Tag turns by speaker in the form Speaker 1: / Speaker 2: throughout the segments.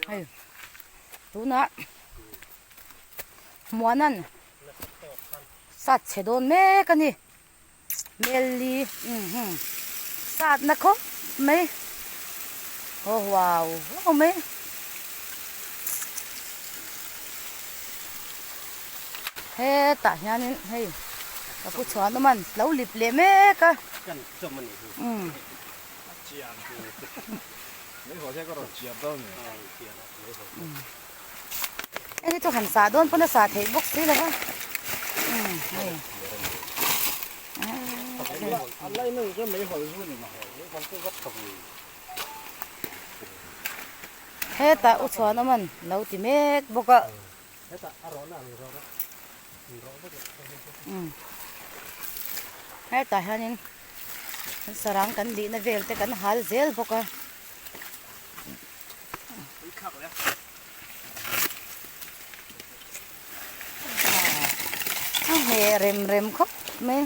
Speaker 1: Hei tunah Muanan sat chhe dawn mek a ni. Melli umm sat na khawp mai haw huau huau mai. Hetah hianin hei ka pu chhuan awm a lo lip leh mek a. Umm. Hei hi chu han sah dawn pawn a sah theih bawk si lo va umm hei hetah u chhuan awm an lo ti mek bawk a umm hetah hianin kan sarang kan lihna vel te kan hal zel bawk a. A hmeh rem rem khawp mai.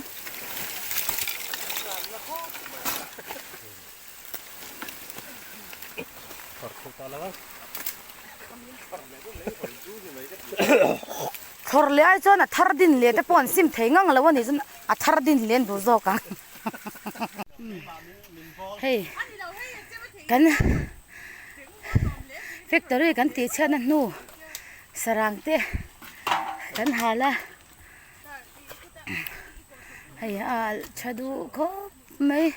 Speaker 1: Thlawr leh ai chuan a thar din leh te pawh an sim thei ngang lo a nih chuan a thar din leh an duh zawk ang. Hei kan factory kan tih chhiatna hnu sarang te kan hal a hei a alh tha duh khawp mai.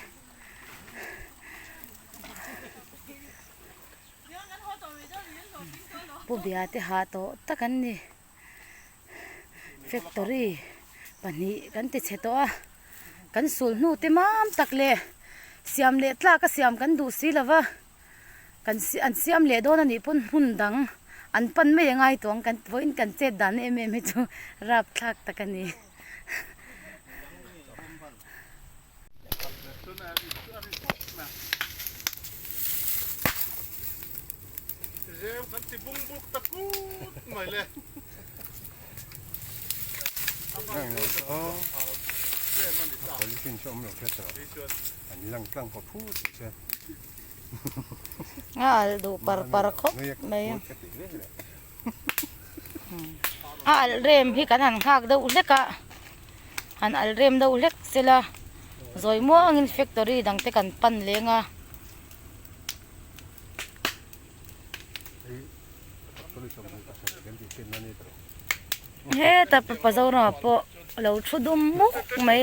Speaker 1: Pu bia te hah tawh tak an ni. Factory pahnih kan ti chhe tawh a kan sul hnu te mam tak leh siam leh tlak a siam kan duh si lo va kan an siam leh dawn a nih pawn hmun dang an pan mai a ngai tawh ang kan vawiin kan chet dan em em hi chu rapthlak tak a ni. A alh duh par par khawp mai a a alh rem hi kan han nghak deuh hlek a han alh rem deuh hlek sela zawi muangin factory dang te kan pan leng a. Heta pa Zoramah pawh a lo thu dum muk mai.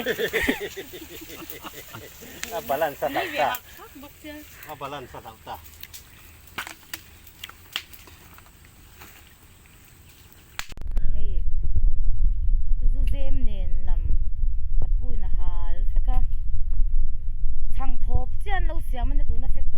Speaker 2: A balance a hlauh ta. A balance a hlauh ta.
Speaker 1: Hei zu zem nen lam a puin a hal vek a. Chhang thawp chiah an lo siam a ni tuna factory.